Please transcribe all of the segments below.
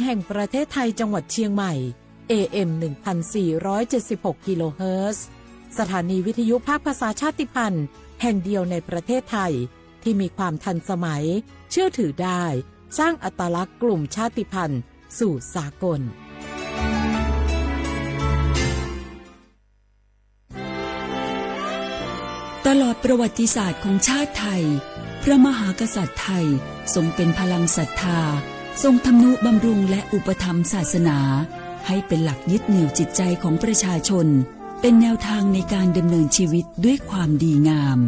แห่งประเทศไทย จังหวัดเชียงใหม่ เอ เอ็ม หนึ่งพันสี่ร้อยเจ็ดสิบหก กิโลเฮิรตซ์ สถานีวิทยุภาคภาษาชาติพันธุ์แห่งเดียวในประเทศไทย ที่มีความทันสมัย เชื่อถือได้ สร้างอัตลักษณ์กลุ่มชาติพันธุ์สู่สากล ตลอดประวัติศาสตร์ของชาติไทย พระมหากษัตริย์ไทยทรงเป็นพลังศรัทธา ทรงทำนุบำรุงและอุปถัมภ์ศาสนา ให้เป็นหลักยึดเหนี่ยวจิตใจของประชาชน เป็นแนวทางในการดำเนินชีวิตด้วยความดีงาม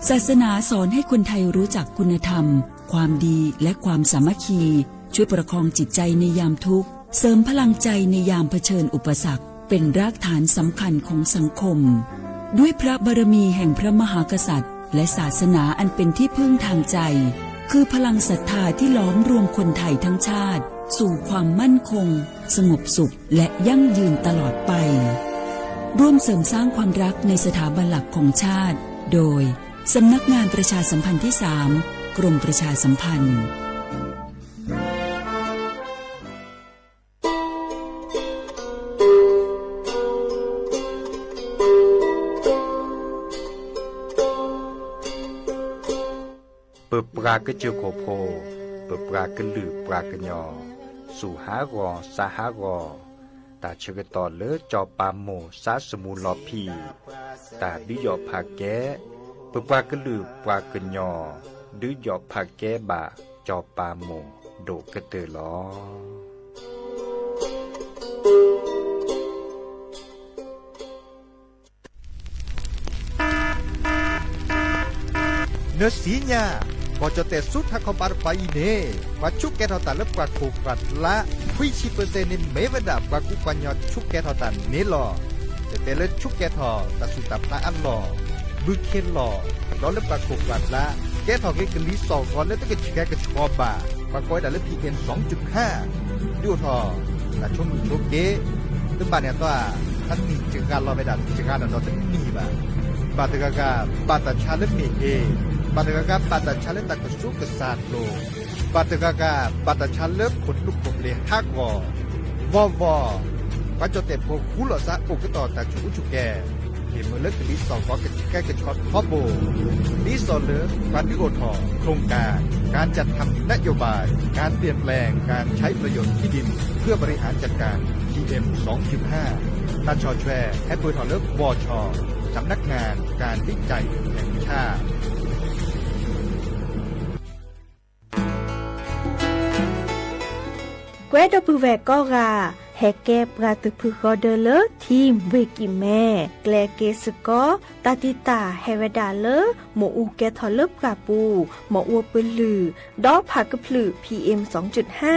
ศาสนาสอนให้คนไทยรู้จักคุณธรรม ความดี และความสามัคคี ช่วยประคองจิตใจในยามทุกข์ เสริมพลังใจในยามเผชิญอุปสรรค เป็นรากฐานสำคัญของสังคม ด้วยพระบารมีแห่งพระมหากษัตริย์ และศาสนาอันเป็นที่พึ่งทางใจ คือพลังศรัทธาที่หลอมรวมคนไทยทั้งชาติ สู่ความมั่นคง สงบสุข และยั่งยืนตลอดไป ร่วมเสริมสร้างความรักในสถาบันหลักของชาติ โดย สำนักงานประชาสัมพันธ์ที่สาม กรมประชาสัมพันธ์ ပပှၤကစၢၢ်ခိၣ်ဖိ, ပပှၤကလုာ်ပှၤကညီ, သူၣ်ဟးဂီၤသးဟးဂီၤ, တၢ်ဆၢကတီၢ်လၢစီၤပၤမိၢ်သးသမူလီၤဖံး, တၢ်ဒုးယီၣ်ဖးကဲ, ပပှၤကလုာ်ပှၤကညီ, ဒုးယီၣ်ဖးကဲဘၣ်စီၤပၤမိၢ်ဒိၣ်ကတၢၢ်လီၤ. နသ့ၣ်ညါ, ကီၢ်ကၠီၣ်တဲၣ်ဆူထးခီပၤတပၤအံၤန့ၣ် ပှၤဆူးကဲထီၣ်တၢ်လၢပှၤခိၣ်ပှၤဖျါ ခွံဆံပၢၢ်စဲၣ်န့ၣ် မ့ၢ်ဝဲဒၣ်ပှၤကူပှၤကညီဆူးကဲထီၣ်တၢ်န့ၣ်လီၤ. တဲတဲလၢဆူးကဲထီၣ်တၢ်ဆူးတၢ်ဖျါအလီၢ်, ဘုခ့လီၢ်, ဒီးလၢပှၤခိၣ်ပှၤဖျါ ကဲထီၣ်က့ၤကလံၤစိးဂီၤလၢတကဆှဲကဆှီဘၣ်, ပှၤကိးဝဲဒၣ်လၢ PM စူၣ်ဟါ, ဒုးအိၣ်ထီၣ် တၢ်ဆိကမိၣ်ဆိက့, တဘၣ်န့ၣ်အသီ, တၢ်မံၤတဂၤလီၤဝဲဒၣ်တဂၤနီၢ်နီၢ်တမံၤဘၣ်. ဘၣ်တဂၤဂၤ ဘၣ်တၢ်ဆါလၢမ့ၢ်ဟ့ၣ်, ဘၣ်တဂၤဂၤ ဘၣ်တၢ်ဆါလၢတၢ်ကဆူးကစၢ်ကျိၤ, ဘၣ်တဂၤဂၤ ဘၣ်တၢ်ဆါလၢခိၣ်သလုးခိၣ်ပျ့ၤဟးဂီၤ, ဘီဘီ, ပှၤကၠီၣ်တဲၣ်ဖိဃူလိာ်သးအိၣ်ကတီၢ်တၢ်ဆူးအူဆူးကဲ ဟ့ၣ်မုာ်လၢကလံၤစိးဂီၤကဆှဲကဆှီထီဘိ, ဒ်သိးလၢပှၤဒုးအိၣ်ထီၣ် โครงการ การจัดทำนโยบาย การเปลี่ยนแปลงการใช้ประโยชน์ที่ดินเพื่อบริหารจัดการ PM สองจุดห้า တၢ်ဆီၣ်ထွဲဟဲပၢၢ်ထီၣ်လၢ บช สำนักงานการวิจัยแห่งชาติ ကွဲးဒီပုၢ်ဝဲၢ်ကိးဂၤ, ဟဲကဲပှၤသုးဖုဃီဒၢလၢ Team ဝ့ၢ်ကံၢ်မဲ, ကျဲက့ၤစ့ၢ်ကီး တၢ်တံာ်တာ်ဟဲဝဲဒၣ်လၢ မ့ၣ်အူကဲထီၣ်လၢပှၢ်ပူၤ, မ့ၣ်အူပလုၢ်, ဒီးဖးကဖျၢၣ် PM စူၣ်ဟါ,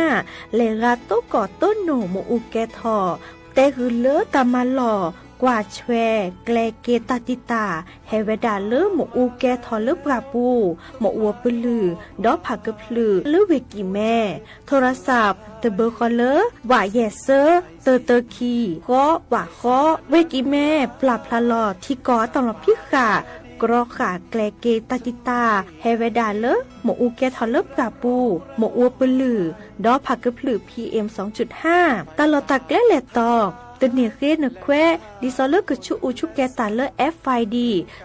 လဲၤရၤသိးကီၢ်သိးနိၣ်မ့ၣ်အူကဲထီၣ်, တဲဂုာ်လၢတၢ်မၤလီၢ်ကွၢ်ဆွဲကျဲက့ၤတၢ်တံာ်တာ် ဟဲဝဲဒၣ်လၢမ့ၣ်အူကဲထီၣ်လၢပှၢ်ပူၤ, မ့ၣ်အူပလုၢ်, ဒီးဖးကဖျၢၣ်လၢဝ့ၢ်ကံၢ်မဲ, ထိရစး တဘၢဃီလၢ ဝးယဲၢ်စၢ တၢတၢခံ ဃိး ဝးဃိး, ဝ့ၢ်ကံၢ်မဲ ပျၢ်ဖျါလီၤထံကီၢ်အတၢ်လီၤဖံးဃာ်, ကြီဃာ်ကျဲက့ၤတၢ်တံာ်တာ် ဟဲဝဲဒၣ်လၢ မ့ၣ်အူကဲထီၣ်လၢပှၢ်ပူၤ, မ့ၣ်အူပလုၢ်, ဒီးဖးကဖျၢၣ် PM စူၣ်ဟါ, တၢ်လီၢ်တၢ်ကျဲလဲၤတီၤ, တန့ၢ်ဃ့နခွဲး, ဒ်သိးလၢကဆူးအူဆူးကဲတၢ်လၢ FID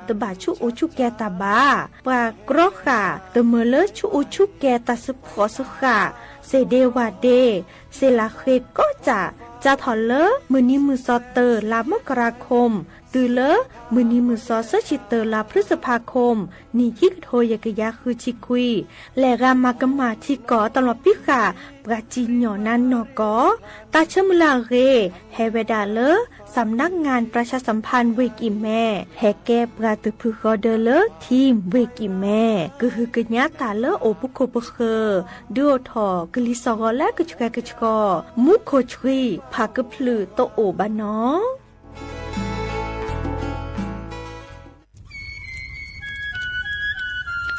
တဘၣ်ဆူးအူဆူးကဲတၢ်ဘၣ်. ပှၤကြီဃာ် တမၢလၢဆူးအူဆူးကဲတၢ်စ့ၢ်ကီးစ့ၢ်ကီး, စ့ၣ်ဒ့ဝၣ်ဒ့, စ့ၣ်လးဃ့ကိးစၢ်, စးထီၣ်လၢမုၢ်နံၤမုၢ်သီတၢ်လါမကရၤခိၣ်, တုၤလၢမုၢ်နံၤမုၢ်သီသၢဆံတၢ်လါဖြံစဖးခိၣ်, နံၣ်ခံကထိယဲၢ်ကယၤဃုဆံခွံ, လဲၤဂၤမၤကမၣ်ထံကီၢ်အတၢ်လီၤဖံးဃာ် ပှၤစံၣ်ညီၣ်နါနီၢ်ကီၢ်, တၢ်ဆၢမုၢ်လၢ်အဂ့ၢ် ဟဲဝဲဒၣ်လၢ စำนักงานประชาสัมพันธ์ ဝ့ၢ်ကံၢ်မဲ, ဟဲကဲပှၤသုးဖုဃီဒၢလၢ Team ဝ့ၢ်ကံၢ်မဲ, ကဟုကညးတၢ်လၢအိၣ်ပခိၣ်ပဃၢၤ, ဒုးအိၣ်ထီၣ်ကလံၤစိးဂီၤလၢကဆှဲကဆှီ, မူခိၣ်ဆှံ, ဖးကဖျၢၣ်တအိၣ်ဘၣ်နီၤ.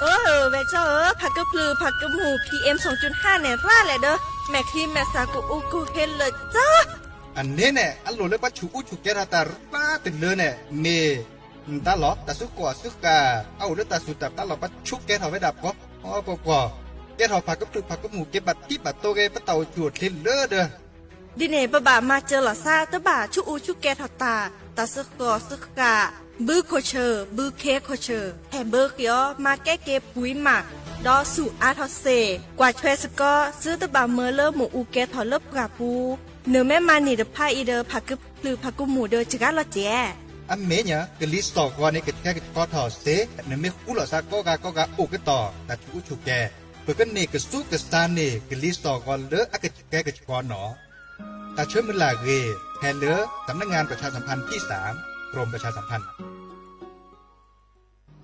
အၢ ဝဲၢ်ကၠီဧၢ, ဖးကဖျၢၣ်ဖးကမူၣ် PM စူၣ်ဟါန့ၣ် ရၣ်လဲၣ်ဒီး မဲာ်ချံမဲာ်သၣ်ကအိၣ်ကဟ့လၢာ်ကၠီ. အန့ၣ်န့ၣ် အလိၣ်လၢပှၤဆူးအူဆူးကဲထီၣ်တၢ်ရၣ်တလၢန့ၣ် မ့ၢ်နတၢ်လီၢ်, တၢ်စုကဝဲၤစုကဝဲၤ အအိၣ်လၢတၢ်စုးတၢ်ပျါလီၤ ပှၤဆူးကဲထီၣ်ဝဲဒၣ်ပှၤပှၤပှၤ ကဲထီၣ်ဖးကဖျၢၣ်ဖးကမူၣ် ကဲဘၣ်တံၢ်ဘၣ်တိၢ်ဂ့ၤ ပတၢ်အိၣ်ဆူၣ်အိၣ်ချ့လၢဒၢး ဒ်န့ၣ် ပဘၣ်မၤစၢၤလီၤသး တဘၣ်ဆူးအူဆူးကဲထီၣ်တၢ်, တၢ်စဃီၣ်စဃၣ်, ဘုခိၣ်ဆၢၣ် ဘုခ့ခိၣ်ဆၢၣ်, ဟဲဘၢဃ့အီၤ မၤကဲက့ၤပှံၤမး, ဒီးဆူၣ်အါထီၣ်စ့ၢ်, ကွၢ်ထွဲစ့ၢ်ကီး သုတဘၣ်မၢလၢမ့ၣ်အူကဲထီၣ်လၢပှၢ်ပူၤ, နမ့ၢ်မၤန့ၢ်တဖၣ်အံၤဒီး ဖးကဖျၢၣ်ဖးကမူၣ်ဒီး စှၤလီၤစဲး အမဲာ်ညါ ကလံၤစိးဂီၤန့ၣ် ကဆှဲကဆှီထီၣ်စ့ၢ်, နမ့ၢ်ဃူလိာ်သးကိးဂၤကိးဂၤအိၣ်ကတီၢ် တၢ်ဆူးအူဆူၣ်ကဲ, ပကန့ၢ်ကသူကစၢ်န့ၢ် ကလံၤစိးဂီၤလၢအကဆှဲကဆှီနီၤ. တၢ်ဆၢမုၢ်လၢ်အဂ့ၢ် ဖဲလၢ สำนักงานประชาสัมพันธ์ที่สาม กรมประชาสัมพันธ์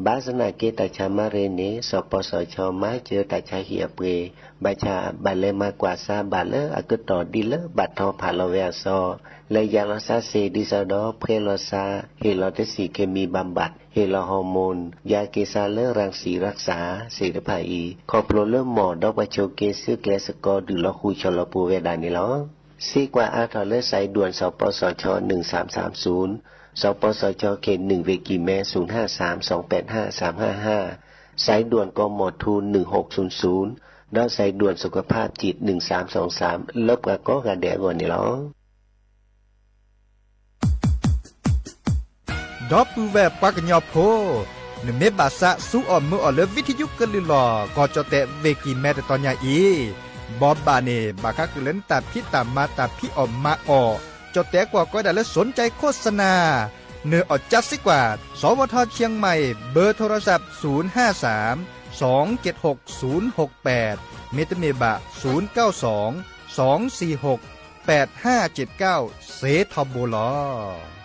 ဘၣ်ဆၣ်သနာ်က့ တၢ်ဆါမၤရ့န့ၣ် စီၤပီစီၤခၠီ မၤစၢၤတၢ်ဆါဟံၣ်အပှ့ၤ, ဘၣ်ဆၣ်ဘၣ်လဲၤမၤကွၢ်ဆါဘၣ်လၢအကတီၢ် ဒ်လၢဘၣ်ထီဖးလီၤဝဲအစီၤ, လဲၤယၤလီၤဆါစ့ၢ် ဒ်သိးဒီး ဖှဲလီၤဆါ, ဟ့ၣ်လီၤတဆံး เคมีบำบัด, ဟ့ၣ်လီၤ ฮอร์โมน, ယၤက့ၤဆါလၢ รังสีรักษา စ့ၢ်တဖၣ်အံၤ, ခီဖျိလၢမီၢ်ဒီးပှၤဆိးက့ သုးကျဲၤသကိး ဒုးလီၤဃူဆီၣ်လီၤပှီၤဝဲဒၣ်န့ၣ်လီၤ. စ့ကွၢ်အါထီၣ်လၢ สายด่วน စီၤပီစီၤခၠီ หนึ่งสามสามศูนย์, စီၤပီစီၤခၠီ เขตหนึ่ง เวกีแม ศูนย์ห้าสาม สองแปดห้า สามห้าห้า, สายด่วน กมท หนึ่งหกศูนย์ศูนย์, ဒီး สายด่วนสุขภาพจิต หนึ่งสามสองสาม လၢပှၤကိးဂၤဒဲးအဂီၢ်န့ၣ်လီၤ. ဒီပုၢ်ဝဲၢ်ပှၤကညီဖိ, နမ့ၢ်ဘၣ်သးစူၤအီၣ်မုာ်အီၣ်လၢ ဝံထယုကလုၢ်လီၤ ကီၢ်ကၠီၣ်တဲၣ် ဝ့ၢ်ကံၢ်မဲ တတီၤညါအံၤ, ဘိးဘၣ်န့ၣ် ဘၣ်ဃးဃုာ်လၢနတၢ်ဖံးတၢ်မၤ တၢ်ဖံးအီၣ်မၤအီၣ်, ကၠီၣ်တဲၣ်ကွီၢ်ကိးဝဲဒၣ်လၢ สนใจโฆษณา, နအီၣ်ကၠါစ့ၢ်ကွၢ်, สวท เชียงใหม่ เบอร์โทรศัพท์ ศูนย์ห้าสาม สองเจ็ดหก ศูนย์หกแปด မ့တမ့ၢ်ဘၣ် ศูนย์เก้าสอง สองสี่หก แปดห้าเจ็ดเก้า စ့ထီဘိလီၤ.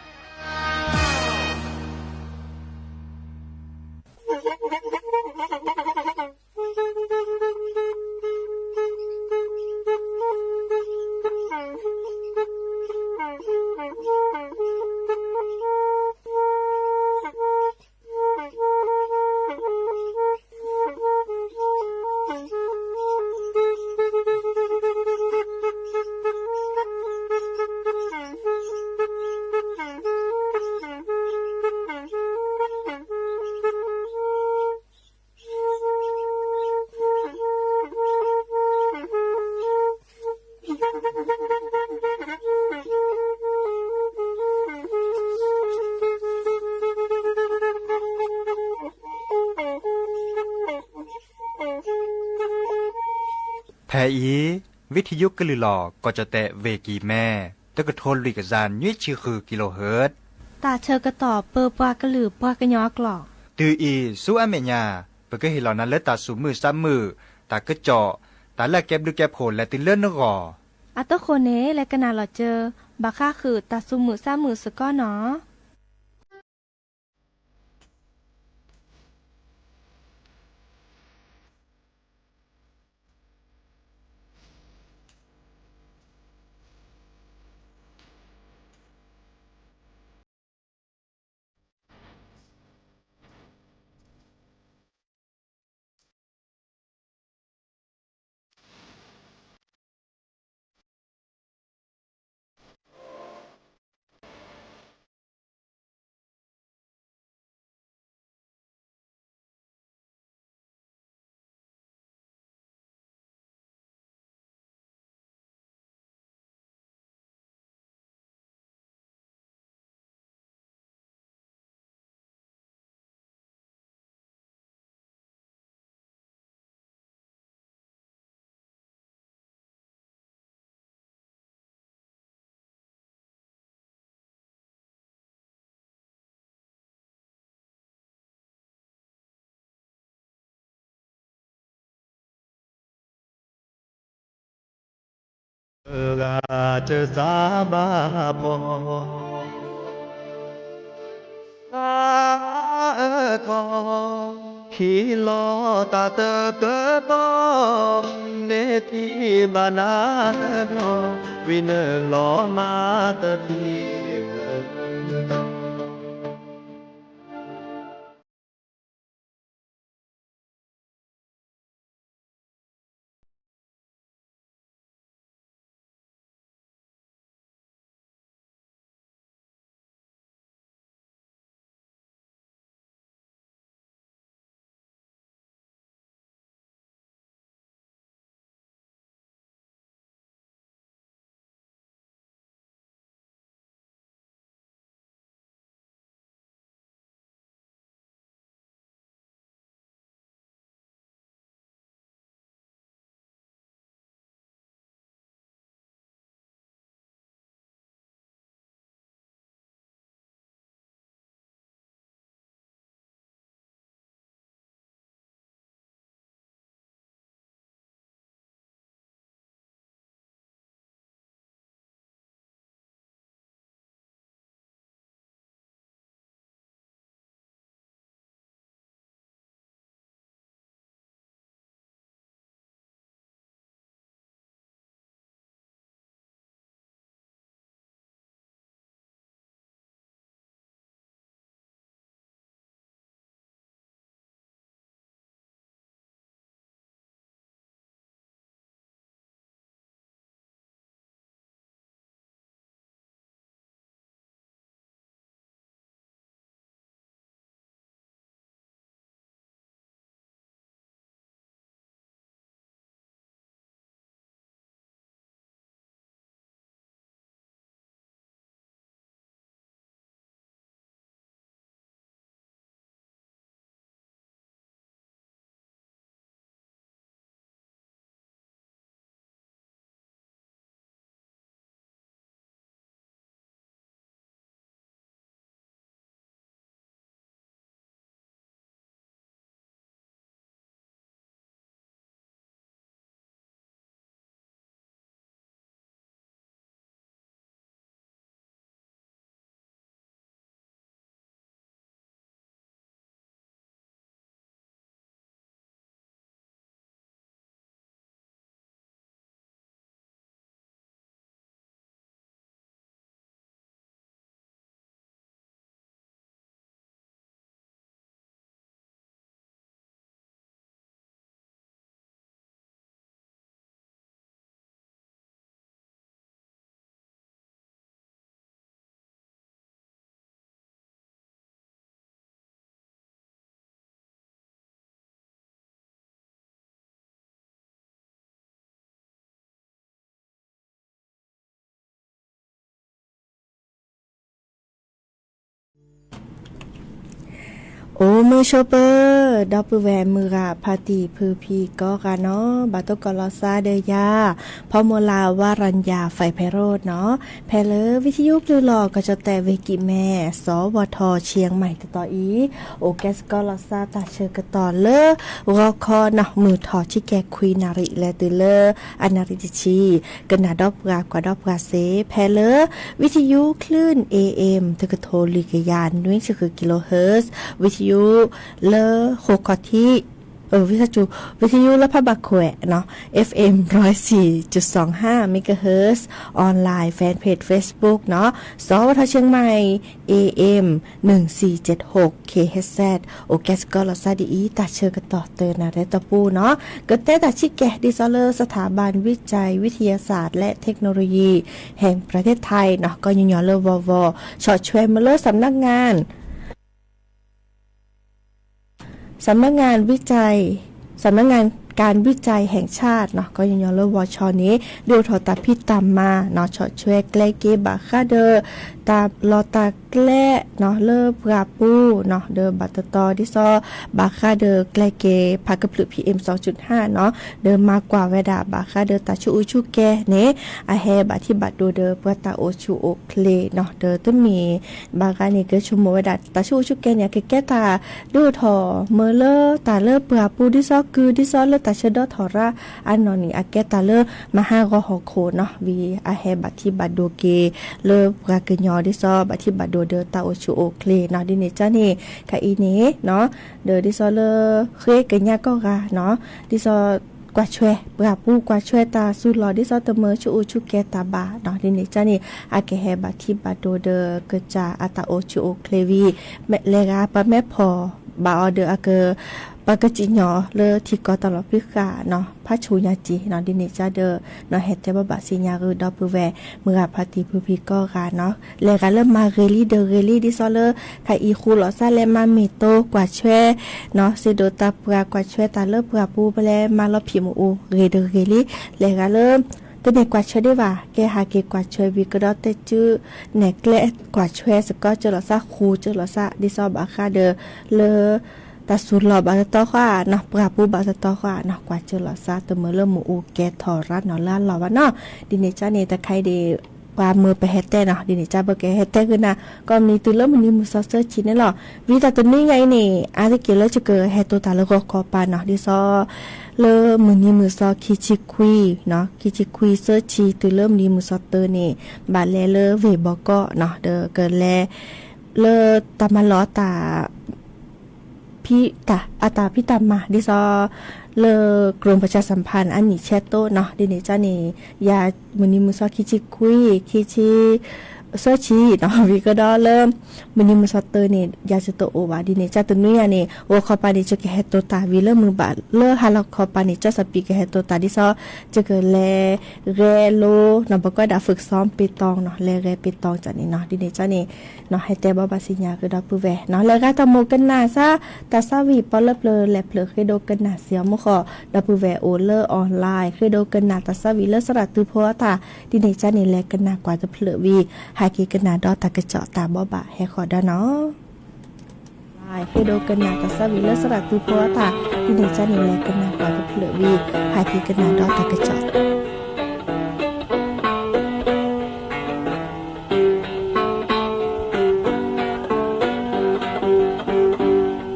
ဖဲအံၤ ဝံထယုကလုၢ်လီၤ ကီၢ်ကၠီၣ်တဲၣ် ဝ့ၢ်ကံၢ်မဲ တကထိလွံၢ်ကယၤနွံဆံဃု kilohertz တၢ်ဆၢကတီၢ်ပၢပှၤကလုာ်ပှၤကညီအကျိာ်, တုၤအံၤဆူအမဲာ်ညါ ပကဟ့ၣ်လီၤနၤလၢတၢ်သူၣ်မုာ်သးမုာ်, တၢ်ကစီၣ်, တၢ်လၢအကဲဘျုးကဲဖှိၣ်လဲၤတုၤလၢနဂီၢ်. အတဃိန့ၣ် လဲၤကနၣ်လီၤစၢၤ ဘၣ်ဃးဃုာ်တၢ်သူၣ်မုာ်သးမုာ်စ့ၢ်ကီးနီၤ. ဂၤတသးဘၣ်ပီၤ သးအၢခီ ဟံးလီၤတၢ်တကတီၢ် မ့ၢ်ထံၣ်ဘၣ်နၤတဘျီ ဝံနုာ်လီၤမၤတသံ အိၣ်မုာ်ဆိးပၢၤ ဒီပုၢ်ဝဲၢ်မုၢ်ဂၤဖါတံၢ်ဖုဖံကီဂၤနီၤ, ဘၣ်တိၢ်ကီးလီၤစၢ်ဒီးယၤ ဖီမိၢ်လး ဝါရၤယၤ ဖဲးဖဲးရိးနီၤ, ဖဲလၢဝံထယုပျုၢ်လီၢ် ကီၢ်ကၠီၣ်တဲၣ်ဝ့ၢ်ကံၣ်မဲ စီၤဝီၤထီၣ် ရှံၣ်မၢၣ် တတီၤအံၤ, အိၣ်ကဲစ့ၢ်ကီးလီၤစၢ်တၢ်ဆၢကတီၢ်လၢ ဂီၤခီနီၤ မုၢ်ထီၣ်ဆံကဲခွံနၣ်ရံၣ် လဲၤတုၤလၢ အနၣ်ရံၣ်တဆံ, ကနၣ်ဒီးပှၤကွၢ်ဒီးပှၤစ့ၢ် ဖဲလၢ ဝံထယုကျၢၢ် A M တကထိလွံၢ်ကယၤနွံဆံဃု kilohertz, ဝံထယုလၢဃိာ်ခီၣ်ထံး, ဝံထယုလၢဖးဘၣ်ခွဲးနီၤ F M ร้อยสี่จุดสองห้า megahertz, online fan page Facebook နီၤ, စီၤဝီၤထီၣ် ရှံၣ်မၢၣ် A M หนึ่งสี่เจ็ดหก K H Z, အိၣ်ကဲစ့ၢ်ကီးလီၤစၢ်ဒ်အံၤ တၢ်ဆၢကတီၢ်တနၣ်ရံၣ်တီၢ်ပူၤနီၤ, ကတဲတၢ်ဆံးကဲ ဒ်သိးလၢ สถาบันวิจัยวิทยาศาสตร์และเทคโนโลยีแห่งประเทศไทย နီၤ, ကညီညီလၢ วว, ဆီၣ်ထွဲမ့ၢ်လၢ สำนักงาน สำนักงานวิจัย สำนักงานการวิจัยแห่งชาติ နီၤ, ကညီညီလၢ วช န့ၣ် ဒုးအိၣ်ထီၣ်တၢ်ဖံးတၢ်မၤနီၤ, ဆီၣ်ထွဲကျဲက့ၤဘၣ်ဃးဒီး တၢ်လီၢ်တၢ်ကျဲနီၤ လၢပှၢ်ပူၤနီၤ, ဒီးဘၣ်တတီၤဒ်သိး ဘၣ်ဃးဒီးကျဲက့ၤဖးကဖျၢၣ် P M စံၣ်နီၤ, ဒီးမၤကွၢ်ဝဲဒၣ်ဘၣ်ဃးဒီးတၢ်ဆူးအူဆူးကဲန့ၣ် အဟဲဘၣ်ထံၣ်ဘၣ်ဒိဒီးပှၤတၢ်အိၣ်ဆူၣ်အိၣ်ချ့နီၤ, ဒီးတမ့ၢ်ဘၣ်ဂၤန့ၣ် ကဆိကမိၣ်ဝဲဒၣ် တၢ်ဆူးအူဆူးကဲန့ၣ် အကကဲတၢ်ဒုးအိၣ်ထီၣ်မ့ၢ်လၢတၢ်လၢပှၢ်ပူၤ ဒ်သိးကု ဒ်သိးလၢတၢ်ဆၢဒီထီၣ်ရၣ်အနီၢ်န့ၣ် အကဲတၢ်လၢမၤဟးဂီၤဟီၣ်ခိၣ်နီၤ, ဝံၤအဟဲဘၣ်ထံၣ်ဘၣ်ဒိက့ၤလၢပှၤကညီ ဒ်သိးဘၣ်ထံၣ်ဘၣ်ဒိဒီးတၢ်အိၣ်ဆူၣ်အိၣ်ချ့နီၤ, ဒ်န့ၣ်ကန့ၣ် ခဲအံၤန့ၣ် ဒီးဒ်သိးလၢ ဃ့ကညးကီၢ်ဂၤနီၤ, ဒ်သိး ကွၢ်ထွဲပှၢ်ပူၤ ကွၢ်ထွဲတၢ်စူၤလီၢ် ဒ်သိးတမၢဆူးအူဆူးကဲတၢ်ဘၣ်နီၤ, ဒ်န့ၣ်ကန့ၣ် အကဟဲဘၣ်ထံၣ်ဘၣ်ဒိဒီးကစၢ်အတၢ်အိၣ်ဆူၣ်အိၣ်ချ့ဝံၤ လဲၤဂၤပှၤမဲဖီၣ်ဘၣ်အီၤဒီးအက ပှၤကစံၣ်ညီၣ်လၢထံကီၢ်တၢ်လီၢ်ဖုဃာ်နီၤ, ဖးဆူညါက့ၤနီၤ, ဒ်န့ၣ်ကဒီး နီၤဟဲတဲဘၣ်ဘၣ်စံၣ်ညါဂ့ၤ ဒီပုၢ်ဝဲၢ် မုၢ်ဂၤဖါတံၢ်ဖုဖံကီဂၤနီၤ, လဲၤဂၤလၢမၤဂ့ၤလံဒီးဂ့ၤလံ ဒ်သိးလၢ ခါအံၤဃူလိာ်သးလဲၤမၤမ့ၢ်တိကွၢ်ထွဲနီၤ, စ့ဒိးတၢ်ပှၢ်ကွၢ်ထွဲတၢ်လၢပှၢ်ပူၤ ပလဲၤမၤလီၤဖံးမ့ၣ်အူဂ့ၤဒီးဂ့ၤလံ, လဲၤဂၤလၢ တန့ၢ်ကွၢ်ထွဲဒံးဘၣ် ကဲဟးက့ၤကွၢ်ထွဲဝံၤကဒီးတဲစု နဲၣ်ကျဲကွၢ်ထွဲစ့ၢ်ကီး စၢလီၤသးဃူ စၢလီၤသး ဒ်သိးဘၣ်ဃးဒီး လၢ တၢ်စူၤလီၢ်ဘၣ်တတီဃီနီၤ, ပှၢ်ပူၤဘၣ်တတီဃီနီၤ, ကွၢ်စၢလီၤသး တမၢလၢမ့ၣ်အူကဲထီၣ်ရၣ်နီၤလၢအလီၢ်ဘၣ်နီၤ, ဒ်န့ၣ်ကန့ၣ် တခါအံၤဒ် ပှၤမၢပဟဲတဲနီၤ, ဒ်န့ၣ်ကပကဟဲတဲကနၣ် ကိးမုၢ်နံၤတုၤလၢမုၢ်နံၤမုၢ်သီသၢဆံန့ၣ်လီၤ. ဝံၤတၢ်တနွံညါအံၤန့ၣ် အါတက့ၢ်လၢယကဟဲတိာ်တၢ်လၢဂီၤခီပၤနီၤ, ဒ်သိး လၢမုၢ်နံၤမုၢ်သီခံဆံခွံနီၤ, ခံဆံခွံသၢဆံတုၤလၢမုၢ်နံၤမုၢ်သီသၢန့ၣ် ဘၣ်လဲၤလၢဝ့ၢ်ဘီကီးနီၤ, ဒီးကလဲၤ လၢတၢ်မၤလီၤတၢ် ဖံးတၢ် အတၢ်ဖံးတၢ်မၤ ဒ်သိး လၢ กรมประชาสัมพันธ์ အနံၣ်ဆဲးတိၢ်နီၤ, ဒ်န့ၣ်ကန့ၣ် ယၤမုၢ်နံၤမုၢ်သီခံဆံခွံ ခံဆံ သၢဆံနီၤ, ဝံၤကဒီးလၢ မုၢ်နံၤမုၢ်သီသၢန့ၣ် ယၤယတအိၣ်ဘၣ်, ဒ်န့ၣ်ကတနွံညါန့ၣ် ဂီၤခီပၤန့ၣ် ယကဟဲတိာ်တၢ်ဝံၤလၢမုၢ်ဘၣ် လၢဟါလီၤခီပၤန့ၣ် ကၠီၣ်စပံးကဟဲတိာ်တၢ် ဒ်သိး ယကလဲၤ ဂဲၤလိနီၤ, ပကွၢ်ဒၣ် ฝึกซ้อมเปตอง နီၤ, လဲၤဂဲၤပ့တီၣ်န့ၣ်နီၤ, ဒ်န့ၣ်ကန့ၣ် နီၤဟဲတဲဘၣ်ဘၣ်စံၣ်ညါကဒီးပုၢ်ဝဲၢ်နီၤ, လဲၤဂၤတၢ်မိၣ်ကနၣ်သး တၢ်သးဝံၣ်ပီလၢပျၢၤလဲၤဖျၢၣ်ဃ့ဒိကနၣ်စ့ၢ်အီၤမူဃီ, ဒီပုၢ်ဝဲၢ်အိၣ်လၢ online ဃ့ဒိကနၣ်တၢ်သးဝံၣ်လၢသရၣ်တုဖိအတၢ်, ဒ်န့ၣ်ကန့ၣ် လဲၤကနၣ်ကွၢ်တဖျၢၣ်ဝံၤ ဟဲက့ၤကနၣ်ဒီးတၢ်ကစီၣ်တၢ်ဘိးဘၣ်ဟဲဃီၤဒီးနီၤ ဃ့ဒိကနၣ်တၢ်သးဝံၣ်လၢသရၣ်တုဖိအတၢ်, ဒ်န့ၣ်ကန့ၣ် လဲၤကနၣ်ကွၢ်တဖျၢၣ်ဝံၤ ဟဲက့ၤကနၣ်ဒီးတၢ်ကစီၣ်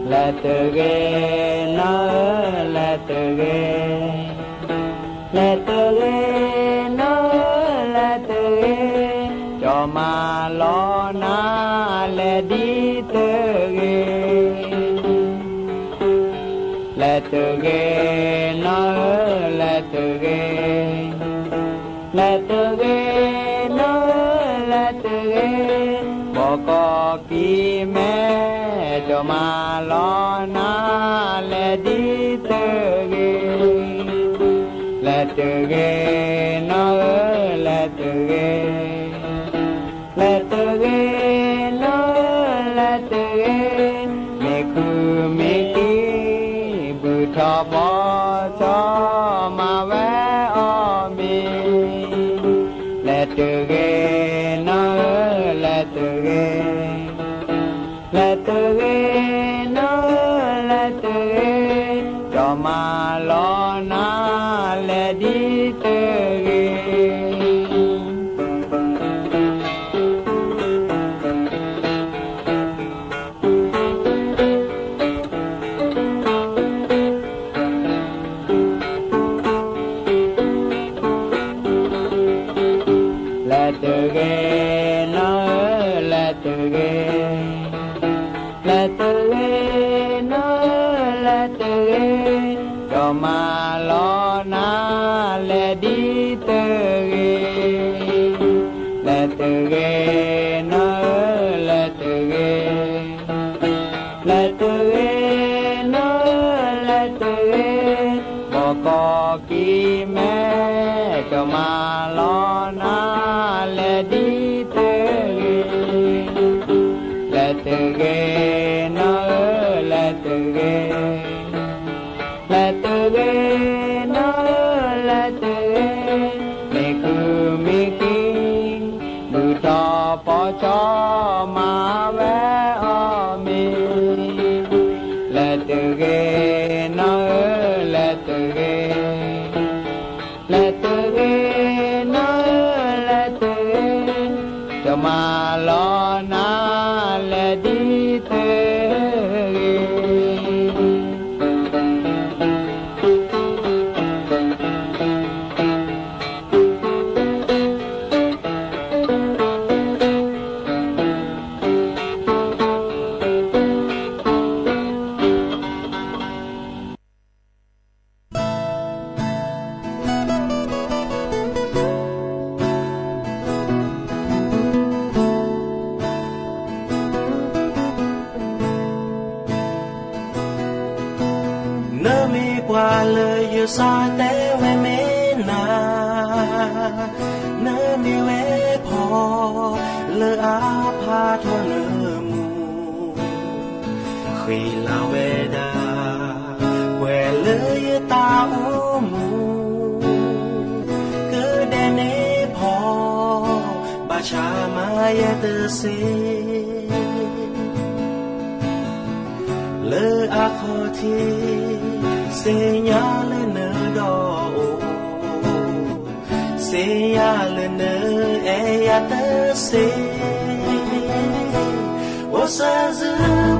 လဲၤတဂ့ၤ နၢ်ဧၢ လဲၤတဂ့ၤ, လဲၤတဂ့ၤ နၢ်ဧၢ လဲၤတဂ့ၤ, ကၠီမၤလီၤနၤ လဲၤဒ်တဂ့ၤ, လဲၤတဂ့ၤ နၢ်ဧၢ လဲၤတဂ့ၤ လဲၤတဂ့ၤ နၢ်ဧၢ လဲၤတဂ့ၤ, ဘီကီၢ်ကံၢ်မဲ ကၠီမၤလီၤနၤ လဲၤဒ်တဂ့ၤ, လဲၤတဂ့ၤ နၢ်ဧၢ လဲၤတဂ့ၤ, လဲၤတဂ့ၤ နၢ်ဧၢ လဲၤတဂ့ၤ, မ့ၢ်ခုမ့ၢ်ကံၢ် ဘုၣ်ထီၣ်ဘီထီၣ် မၤဝဲအီၤမ့ၢ်, လဲၤတဂ့ၤ နၢ်ဧၢ လဲၤတဂ့ၤ, လဲၤတဂ့ၤ နၢ် လဲၤတဂ့ၤ နီၢ်ဧၢ လဲၤတဂ့ၤ, လဲၤတဂ့ၤ နီၢ်ဧၢ လဲၤတဂ့ၤ, ကမၤလီၤနၤ လဲၤဒ်တဂ့ၤ, လဲၤတဂ့ၤ နီၢ်ဧၢ လဲၤတဂ့ၤ, လဲၤတဂ့ၤ နီၢ်ဧၢ လဲၤတဂ့ၤ, ဘီကီၢ်ကံၤမဲ ကမၤလီၤနၤ လဲၤဒ်တဂ့ၤ, လဲၤတဂ့ၤ နီၢ်ဧၢ လဲၤတဂ့ၤ, လဲၤတဂ့ၤ နီၢ်ဧၢ လဲၤတဂ့ၤ, မ့ၢ်ကုၢ်မ့ၢ်ကံၤ ဘူၣ်ထီၣ်ပီၤထီၣ် မၤဝဲအီၤမ့ၤ, လဲၤတဂ့ၤ နီၢ်ဧၢ လဲၤတဂ့ၤ, လဲၤတဂ့ၤ နီၢ်ဧၢ လဲၤတဂ့ၤ, ကမၤလီၤနၤ လဲၤဒ်တဂ့ၤ. နမ့ၢ်ပှၤလၢယစးတဲဝဲမ့ၢ်နၤ, နမ့ၢ်ဝဲဖီ လၢအဖးထီၣ်လၢမူ ဃ့လၤဝဲဒၣ် ပှဲၤလၢယတၢ်အိၣ်မူ, ကဒဲးန့ၣ်ဖီ ဘၣ်ဆၣ်မၤယဲတသ့ လၢအခီၣ်ထံး သ့ၣ်ညါလၢနဒီးအိၣ်, သ့ၣ်ညါလၢနအဲၣ်ယၤတသ့, အိၣ်စၢၤစု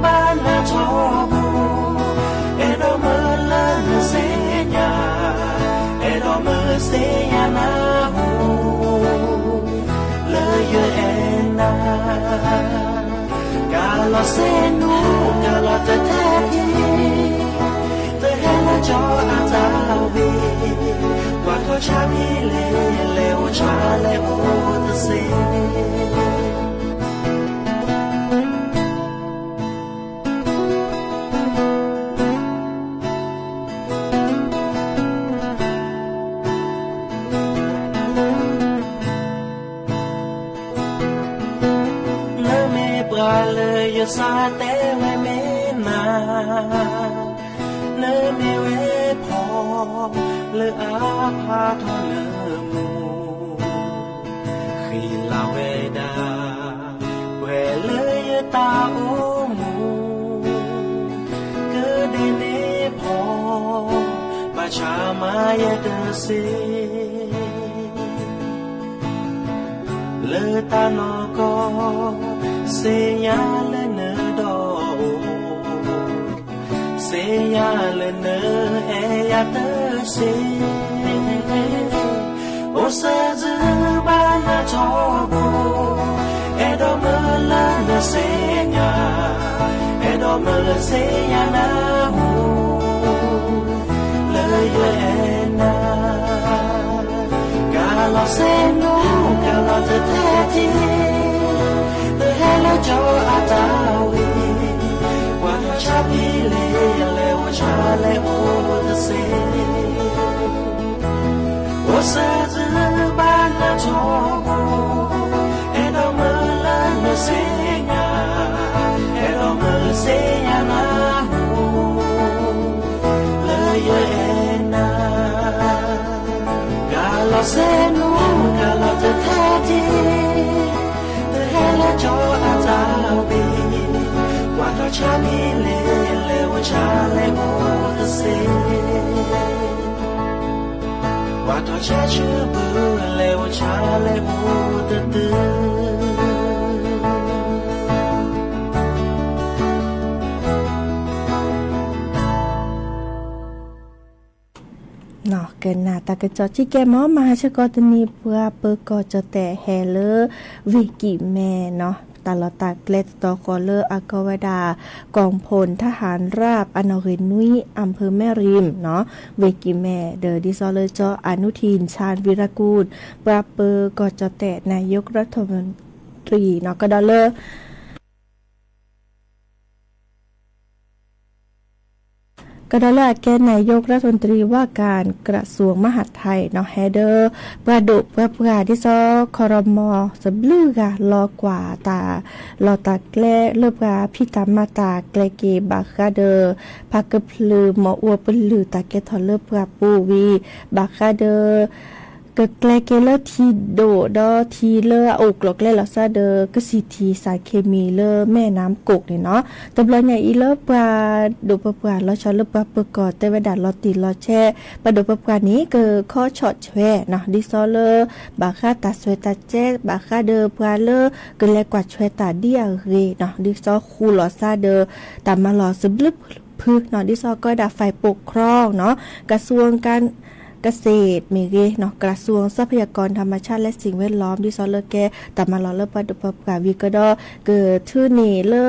ဘၣ်နၤထီဘိ, အဲၣ်ဒိးမုၢ်လၢနသ့ၣ်ညါ, အဲၣ်ဒိးမုၢ်သ့ၣ်ညါနၢ်ဟူ လၢယအဲၣ်နၤ, ကလီၤစ့နူ ကလီၤတထဲထံ, တဟဲလၢကၠီအတၢ်ဝံၤ, ကွၢ်ထီၣ်ဆါမံၤလ့ၤ လဲၤအိၣ်ဆါလဲၤအိၣ်တသ့ နမ့ၢ်ပှၤလၢယစးတဲဝဲမ့ၢ်နၤ, နမ့ၢ်ဝဲဖီ လၢအဖးထီၣ်လၢမူ, ဃ့လၤဝဲဒၣ် ပှဲၤလၢယတၢ်အိၣ်မူ, ကဒဲးန့ၣ်ဖီ ဘၣ်ဆၣ်မၤယဲတသ့ လၢတၢ်နီၢ်ကီၢ် သ့ၣ်ညါလၢနဒီးအိၣ်, သ့ၣ်ညါလၢနအဲၣ်ယၤတသ့, အိၣ်စၢၤစုဘၣ်နၤထီဘိ, အဲၣ်ဒိးမုၢ်လၢနသ့ၣ်ညါ, အဲၣ်ဒိးမုၢ်လၢသ့ၣ်ညါနၢ်ဟူ လၢယအဲၣ်နၤ, ကလီၤစ့နူ ကလီၤတထဲထံ, တဟဲလၢကၠီအတၢ်ဝံၤ, ကွၢ်ထီၣ်ဆါမံၤလ့ၤ လဲၤအိၣ်ဆါလဲၤအိၣ်တသ့, အိၣ်စၢၤစုဘၣ်နၤထီဘိ, အဲၣ်ဒိးမုၢ်လၢနသ့ၣ်ညါ, အဲၣ်ဒိးမုၢ်လၢသ့ၣ်ညါနၢ်ဟူ လၢယအဲၣ်နၤ, ကလီၤစ့နူ ကလီၤတထဲထံ, တဟဲလၢကၠီအတၢ်ဝံၤ, ကွၢ်ထီၣ်ဆါမံၤလ့ၤ လဲၤအိၣ်ဆါလဲၤအိၣ်တသ့, ကွၢ်ထီၣ်ဆါဆၢဘု လဲၤအိၣ်ဆါလဲၤအိၣ်တသ့ က နၤတၢ်ကစီၣ်ဆံးကဲမီၢ် မၤဟါဆၢကီးတနံၤ ပှၤပၢၤကီၢ်ကၠီၣ်တဲၣ်ဟဲလၢ ဝ့ၢ်ကံၢ်မဲၣ်နီၤ တၢ်လီၢ်တၢ်ကျဲတတီၤဃီလၢအကိးဝဲဒၣ် กองพลทหารราบ အနီၣ်ဂံၢ်နွံ อำเภอแม่ริมနီၤ ဝ့ၢ်ကံၢ်မဲၣ် ဒီးဒ်သိးလၢ เจ้าอนุทิน ชาญวีรกูล ပှၤပၢၤကီၢ်ကၠီၣ်တဲၣ် นายกรัฐมนตรีနီၤ ကဒီးလၢ ကဒီးလၢအကဲ นายกรัฐมนตรีว่าการกระทรวงมหาดไทยနီၤ ဟဲဒီး ပှၤဒိၣ်ပှၤပှၢ် ဒ်သိး ခီရမီ သဘျုးဂၤလီၤကွၢ်တၢ်လီၢ်တၢ်ကျဲ လၢပှၤဖံးတၢ်မၤတၢ်ကျဲက့ၤ ဘၣ်ဃးဒီး ဖးကဖျၢၣ်မီၣ်အူအပလုၢ်တၢ်ကဲထီၣ်လၢပှၤပူၤဝံၤ ဘၣ်ဃးဒီး ကကျဲက့ၤလၢထံဒိၣ်ဒီးထံလၢအအိၣ်ကျိၤကျဲလီၤစၢ်ဒီး ကစံၣ်ထံၣ် สารเคมี လၢ แม่น้ำโขง န့ၣ်နီၤ တဘျီညါအံၤလၢပှၤဒိၣ်ပှၤပှၢ်လီၤဆီလၢပှၤပၢၤကီၢ်တဲဝဲဒၣ်လီၤတံၢ်လီၤဆဲး ပှၤဒိၣ်ပှၤပှၢ်န့ၣ် ကခီဆီၣ်ထွဲနီၤ ဒ်သိးလၢ ဘၣ်ဃးတၢ်စွဲတၢ်ကဲ ဘၣ်ဃးဒီးပှၤလၢကလဲၤကွၢ်ထွဲတၢ်ဒ်အဂ့ၤနီၤ ဒ်သိးဃူလီၤစၢ်ဒီး တၢ်မၤလီၤသဘျုးဖုနီၤ ဒ်သိးကီးဝဲဒၣ် ฝ่ายปกครองနီၤ กระทรวงการเกษตร မ့ၢ်ဂ့ၤနီၤ กระทรวงทรัพยากรธรรมชาติและสิ่งแวดล้อม ဒ်သိးလၢကဲတၢ်မၤလီၤလၢပှၤဒိၣ်ပှၤပှၢ်ဝံၤကဒီး ကထုးန့ၢ်လၢ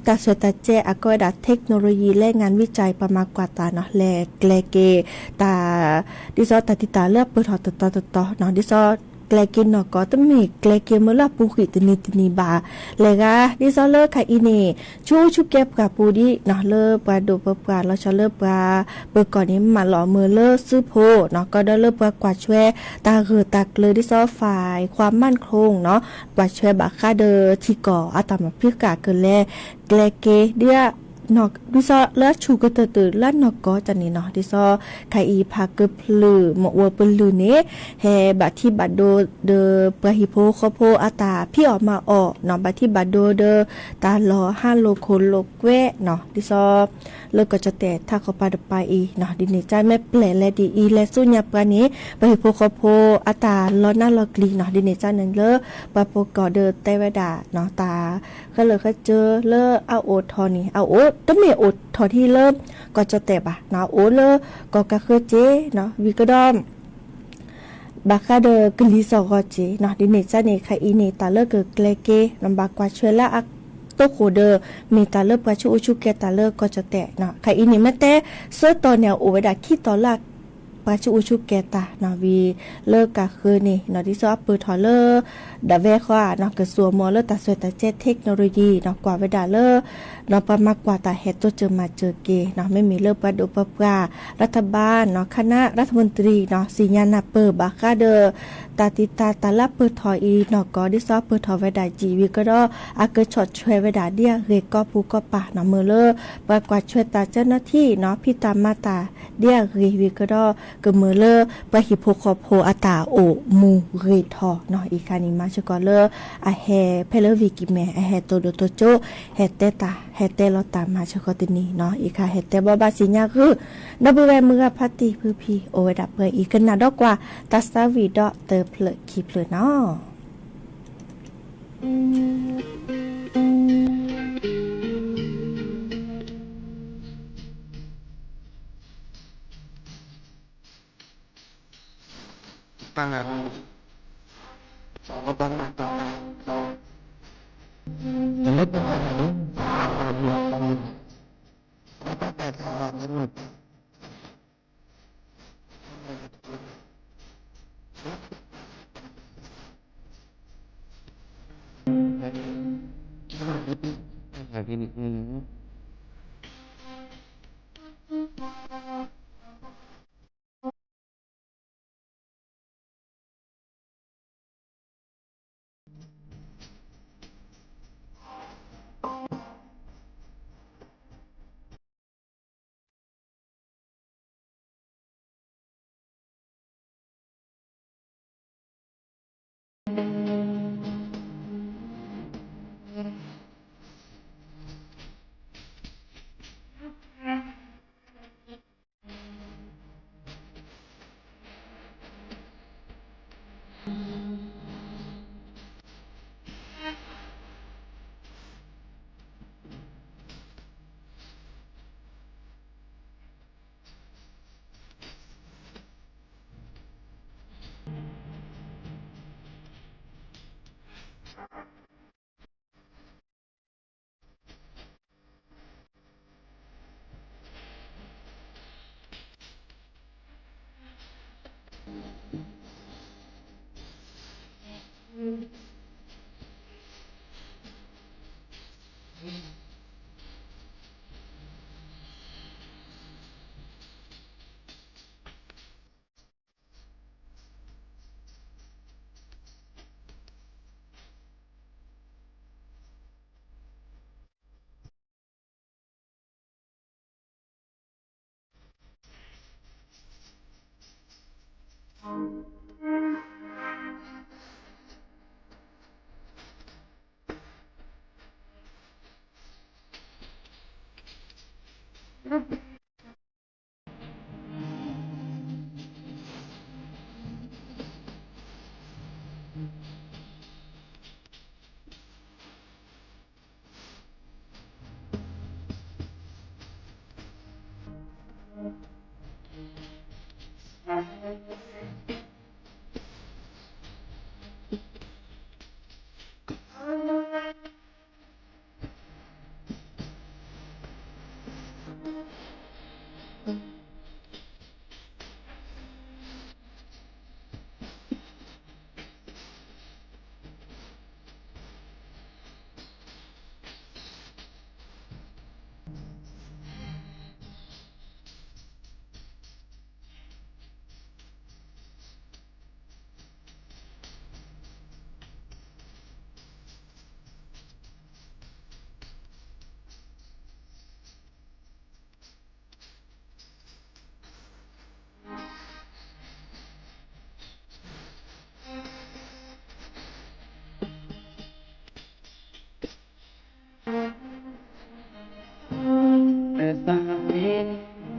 တၢ်စွဲတၢ်ကဲအကီးဝဲဒၣ် เทคโนโลยี และงานวิจัย ပှၤမၤကွၢ်တၢ်နီၤ လဲၤကျဲက့ၤ တၢ် ဒ်သိးတၢ်တံာ်တာ်လၢအပၢၢ်ထီၣ်တတီၤတတီၤနီၤ ဒ်သိး ကျဲက့ၤနီၢ်ကီၢ် တမ့ၢ်ကျဲက့ၤမ့ၢ်လၢအပူၤကွံာ်တနံၤတနံၤဘၣ် လဲၤဂၤ ဒ်သိးလၢခါအံၤန့ၣ် ဆူအူဆူကဲပှၤပူၤဒ်နီၤ လၢပှၤဒိၣ်ပှၤပှၢ်လီၤဆီလၢပှၤပၢၤကီၢ်န့ၣ် မၤလီၤမၢ်လၢစုဖိနီၤ ကီးဒီးလၢပှၤကွၢ်ထွဲ တၢ်ဂၢၢ်တၢ်ကျၢၤ ဒ်သိး ฝ่ายความมั่นคงနီၤ ကွၢ်ထွဲဘၣ်ဃးဒီးထံကီၢ်အတၢ်မၤဖံးဃာ်ကလဲၤ ကျဲက့ၤ ဒ် ဒ်သိးလၢအဆူၣ်ကတၢၢ်တၢၢ်လၢနီၢ်ကီၢ်တၢ်န့ၣ်နီၤ ဒ်သိး ခါအံၤ ဖးကဖျၢၣ်မီၣ်အူအပလုၢ်န့ၣ် ဟဲဘၣ်ထံဘၣ်ဒိဒီးပှၤဟံၣ်ဖိဃီဖိအတၢ်ဖံးအီၣ်မၤအီၣ်နီၤ ဘၣ်ထံဘၣ်ဒိဒီး တၢ်လီၢ်ဟးလိာ်ခိၣ်လိာ်ကွဲနီၤ ဒ်သိး လၢကီၢ်ကၠီၣ်တဲၣ်ထးခီပၤတပၤအံၤနီၤ ဒ်န့ၣ်ကမ့ၢ်ပျဲၢ်လဲၤဒ်အံၤ လဲၤဆူညါပှၤန့ၣ် ပှၤဟံၣ်ဖိဃီဖိအတၢ်လီၤနါလီၤကျံၤနီၤ ဒ်န့ၣ်ကန့ၣ်လၢ ပှၤပၢၤကီၢ်ဒီးတဲဝဲဒၣ်နီၤ တၢ်ဃဲလၢာ်ဃဲစၢၤလၢအအိၣ်ထီၣ်န့ၣ် အအိၣ် တမ့ၢ်အိၣ်ထီၣ်ထံလၢ ကီၢ်ကၠီၣ်တဲၣ်ဘၣ်နီၤ အိၣ်လၢကီၢ်ကးဃၢက့ၤနီၤ ဝံၤကဒီး ဘၣ်ဃးဒီးကလံၤစိးဂီၤက့ၤနီၤ ဒ်န့ၣ်ကန့ၣ် ခါအံၤန့ၣ် တၢ်လၢကကျဲက့ၤနီၤ ဘၣ်ကွၢ်ထွဲလၢအတိခိၣ်ဒီး မ့ၢ်တၢ်လၢပှၤဆူးအူဆူးကဲတၢ်လၢကီၢ်ကၠီၣ်တဲၣ်နီၤ ခါအံၤန့ၣ် မ့ၢ်တဲ ဆၢကတီၢ်န့ၣ် အအိၣ်ဝဲဒၣ်ခံတီၤလၢ ပှၤဆူးအူဆူးကဲတၢ်နီၤ ဝံၤလၢကးဃၢန့ၣ်နီၤ ဒ်သိးအပၢၢ်ထီၣ်လၢ ဒၣ်ဝဲဃီဧါနီၤ ကစူၢ်မီၢ်လၢတၢ်စွဲတၢ်ကဲ เทคโนโลยี နီၤ ကွၢ်ဝဲဒၣ်လၢ နီၤ ပှၤမၤကွၢ်တၢ်ဟဲတိစၢၤမၤစၢၤက့ၤနီၤ မ့မ့ၢ်လၢပှၤဒိၣ်ပှၤပှၢ် รัฐบาลနီၤ คณะรัฐมนตรีနီၤ သ့ၣ်ညါနၢ်ပၢၢ်ဘၣ်ဃးဒီး တၢ်တံာ်တာ်တၢ်လၢအပၢၢ်ထီၣ်အံၤနီၢ်ကီၢ် ဒ်သိးအပၢၢ်ထီၣ်ဝဲဒၣ်ယံာ်ဝံၤကဒီး အကဆီၣ်ထွဲဝဲဒၣ်ဒ်အဂ့ၤကီၢ်ပူၤကီၢ်ပၤနီၤ မ့ၢ်လၢ ပှၤကွၢ်ထွဲတၢ်ကၢနီထံနီၤ ဖံးတၢ်မၤတၢ်ဒ်အဂ့ၤဝံၤကဒီး ကမ့ၢ်လၢ ပှၤဟံၣ်ဖိဃီဖိအတၢ်အိၣ်မူဂ့ၤထီၣ်နီၤ အံၤခါန့ၣ် မၤစ့ၢ်ကီးလၢ အဟဲဖဲလၢဝ့ၢ်ကံၢ်မဲၣ် အဟဲတိၢ်ဒိၣ်တိၢ်ကၠိ ဟဲတဲတၢ် ဟဲတဲလီၤတၢ်မၤစ့ၢ်ကီးတနံၤနီၤ အံၤခါဟဲတဲဘီဘၣ်သ့ၣ်ညါဂုာ် ဒီပုၢ်ဝဲၢ်မုၢ်ဂၤဖါတံၢ်ဖုဖံ အိၣ်ဝဲဒၣ်ပှဲၤအံၤ ကနၣ်ဒီးကွၢ် တၢ်သးဝံၣ်ဒီးတဖျၢၣ်ခံဖျၢၣ်နီၤ. လီၤဖီတံၢ်စၢးပှဲၤဧၢ, န